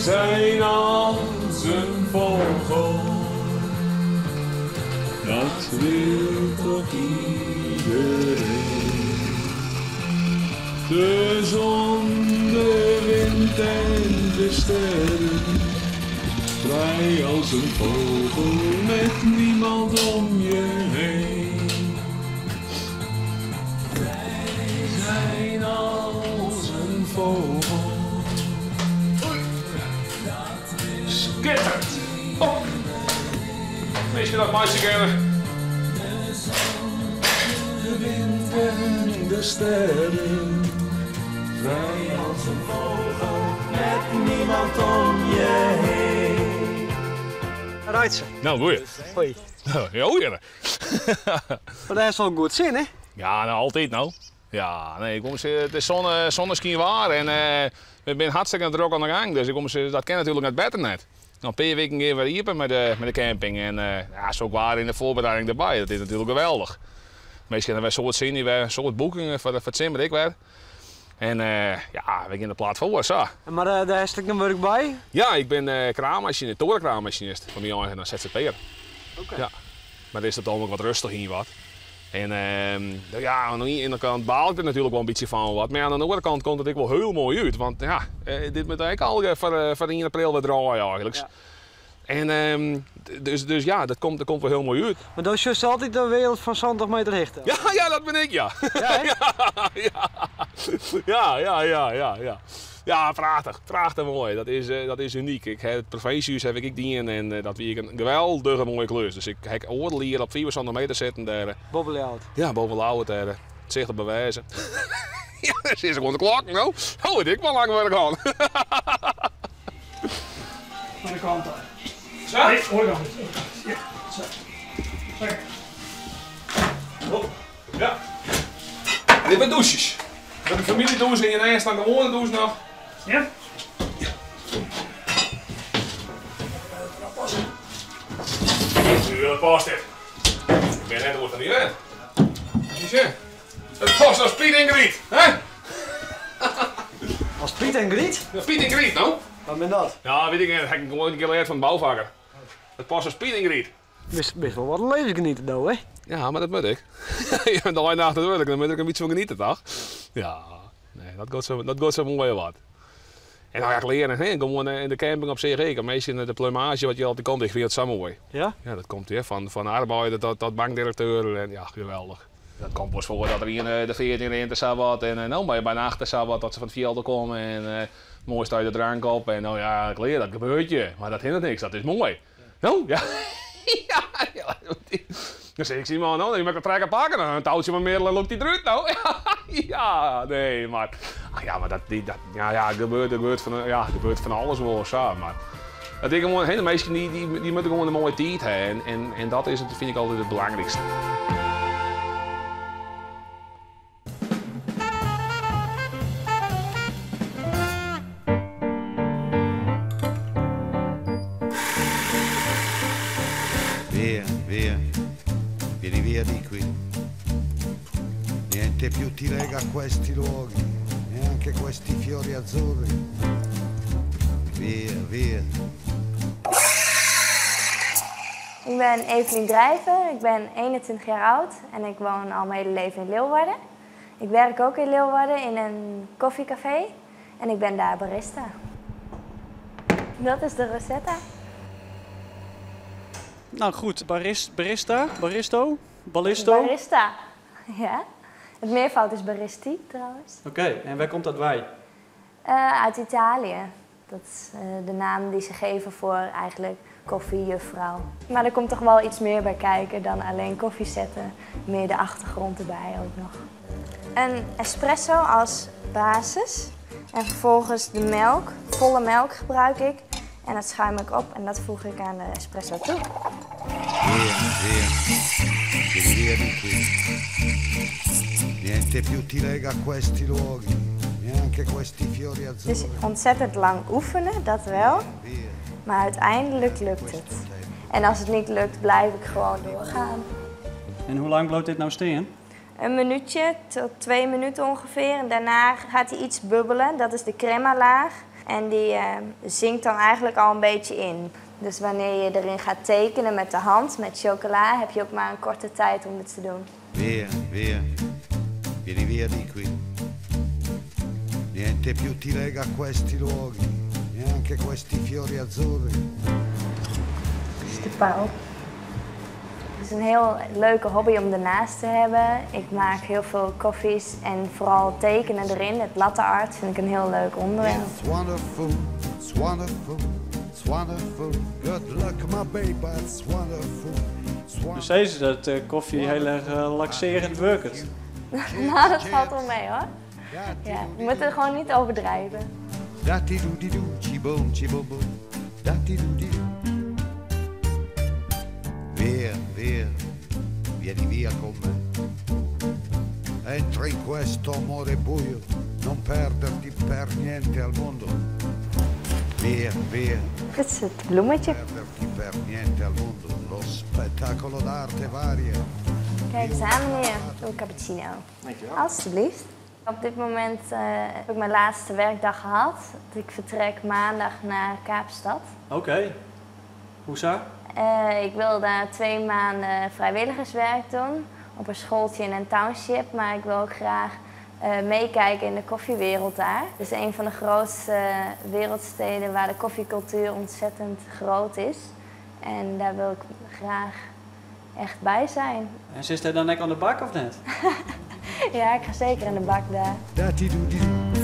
Zijn als een vogel, dat wil toch iedereen. De zon, de wind en de sterren, vrij als een vogel met niemand om je heen. Wij zijn als een vogel. Skitterend. Oh. Misschien dat meisje kennen. De wind en de sterren, vrij als een vogel met niemand om je heen. Reitse. Nou, goeie. Hoi. Nou, ja, goeie. Maar dat is wel goed zin, hè? Ja, nou, altijd nou. Ja, nee, ik kom ze, het is zonne, zonneschijn waar en we zijn hartstikke druk aan de gang, dus ik kom ze, dat kan natuurlijk net beter net. Nou, een paar weken gaan we hier met de camping en ja, zo ook waar in de voorbereiding erbij. Dat is natuurlijk geweldig. Meestal hebben wij soort zin, wij soort boekingen voor het zomer ik weer. En ja, we gaan de plaat voor, zo. Maar daar is ik nog werk bij? Ja, ik ben kraanmachinist, torenkraanmachinist van mijn eigen ZZP'er. Oké. Ja, maar er is het allemaal wat rustig in wat. En ja, aan de ene kant baal ik er natuurlijk wel een beetje van wat. Maar aan de andere kant komt het ook wel heel mooi uit. Want ja, dit moet eigenlijk al voor 1 april weer draaien eigenlijk. Ja. En dus ja, dat komt wel heel mooi uit. Maar dat is juist altijd de wereld van 70 meter hichte. Ja, ja, dat ben ik, ja. Ja, hè? Ja, ja. Ja, ja, ja, ja, ja. Ja, prachtig. Prachtig mooi. Dat is uniek. Ik heb het provinciehuis heb ik die en dat wie ik een geweldige mooie klus. Dus ik heb oordeel hier op 400 meter zitten daar. Boven Ljouwert. Ja, boven Ljouwert daar. Het zicht op bewijzen. Ja, dat is gewoon de klok, nou. Oh, weet ik wel lang werk aan. Aan de kant daar. Zo? Nee, hoor ik al niet. Ja, zo. Lekker. Oh, ja. Dit zijn douches. Met de familiedouche en je eigen staan gewone douche nog. Ja? Ja. Natuurlijk past dit. Ik ben net door van die wet. Zie Het past als Piet en Griet, hè? Als Piet en Griet? Ja, Piet en Griet, nou. Wat ben dat? Ja, weet ik niet. Dat heb ik gewoon geleerd van de bouwvakker. Het past als Piet en Griet. Best wel wat een levensgenieten, nou, hè? Ja, maar dat moet ik. Je bent al een achter het werk, dan moet ik een beetje van genieten, toch? Ja, nee, dat gaat zo mooi wat. En nou ja, ik leren, hè, gewoon in de camping op zich, ik. Meestal de plumage wat je altijd komt, ik vind het zo mooi. Ja? Ja, dat komt hè, van arbeider tot bankdirecteur en ja, geweldig. Dat komt pas voor dat er in de 14 in de sabbat en nou, maar bijna achter sabbat dat ze van het veld komen en mooi sta je de drank op en nou ja, ik leer, dat gebeurt je. Maar dat hindert niks, dat is mooi. Nou, ja. Ja, ja. Dan zeg ik, zie maar, nou, je moet een trekker pakken, dan een touwtje van middelen loopt die eruit, nou. Ja, nee, maar, ach, ja, maar dat, die, dat, ja, ja, gebeurt, van, ja, gebeurt van alles wel, zo, maar dat ik gewoon, hè, de meesten die moeten gewoon een mooie tijd hebben en dat is het, vind ik altijd het belangrijkste. Via, via, vieni via di qui. Niente più ti lega a questi luoghi, neanche questi fiori azzurri. Via, via. Ik ben Evelien Drijver, ik ben 21 jaar oud en ik woon al mijn hele leven in Leeuwarden. Ik werk ook in Leeuwarden in een koffiecafé en ik ben daar barista. Dat is de Rosetta. Nou goed, barista, baristo, ballisto. Barista, ja. Het meervoud is baristi trouwens. Oké, en waar komt dat bij? Uit Italië. Dat is de naam die ze geven voor eigenlijk koffiejuffrouw. Maar er komt toch wel iets meer bij kijken dan alleen koffie zetten. Meer de achtergrond erbij ook nog. Een espresso als basis. En vervolgens de melk. Volle melk gebruik ik. En dat schuim ik op en dat voeg ik aan de espresso toe. Via, via, vieni via di qui. Niente più ti lega a questi luoghi, neanche questi fiori Het is azzurri. ontzettend lang oefenen, dat wel. Via, Maar uiteindelijk lukt het. En als het niet lukt, blijf ik gewoon doorgaan. En hoe lang blijft dit nou staan? Een minuutje tot 2 minuten ongeveer. En daarna gaat hij iets bubbelen. Dat is de crema laag. En die zinkt dan eigenlijk al een beetje in. Dus wanneer je erin gaat tekenen met de hand, met chocola, heb je ook maar een korte tijd om het te doen. Via, via, vieni via di qui. Niente più ti lega a questi luoghi, neanche questi fiori azzurri. Dit is de pauw. Het is een heel leuke hobby om ernaast te hebben. Ik maak heel veel koffies en vooral tekenen erin. Het latte art vind ik een heel leuk onderwerp. It's wonderful, it's wonderful, it's wonderful. Good luck, my baby, it's wonderful. It's Dus wonderful. steeds dat koffie heel erg laxerend werkt. Nou, dat valt wel mee hoor. Ja, we moeten het gewoon niet overdrijven. Da-ti-do-di-do, chi-boom, chi-boom-boom. Da-ti-do-di-do. Via, via, vieni via con me. Entra in questo amore buio, non perderti per niente al mondo. Via, via, Dit is het bloemetje. perderti per niente al mondo. Lo spettacolo d'arte varia. Kijk eens aan meneer, een cappuccino. Dankjewel. Alsjeblieft. Op dit moment heb ik mijn laatste werkdag gehad. Ik vertrek maandag naar Kaapstad. Oké. Hoe zo? Ik wil daar 2 maanden vrijwilligerswerk doen op een schooltje in een township. Maar ik wil ook graag meekijken in de koffiewereld daar. Het is een van de grootste wereldsteden waar de koffiecultuur ontzettend groot is. En daar wil ik graag echt bij zijn. En zit hij dan nek aan de bak of net? Ja, ik ga zeker in de bak daar. Da-ti-do-di-do.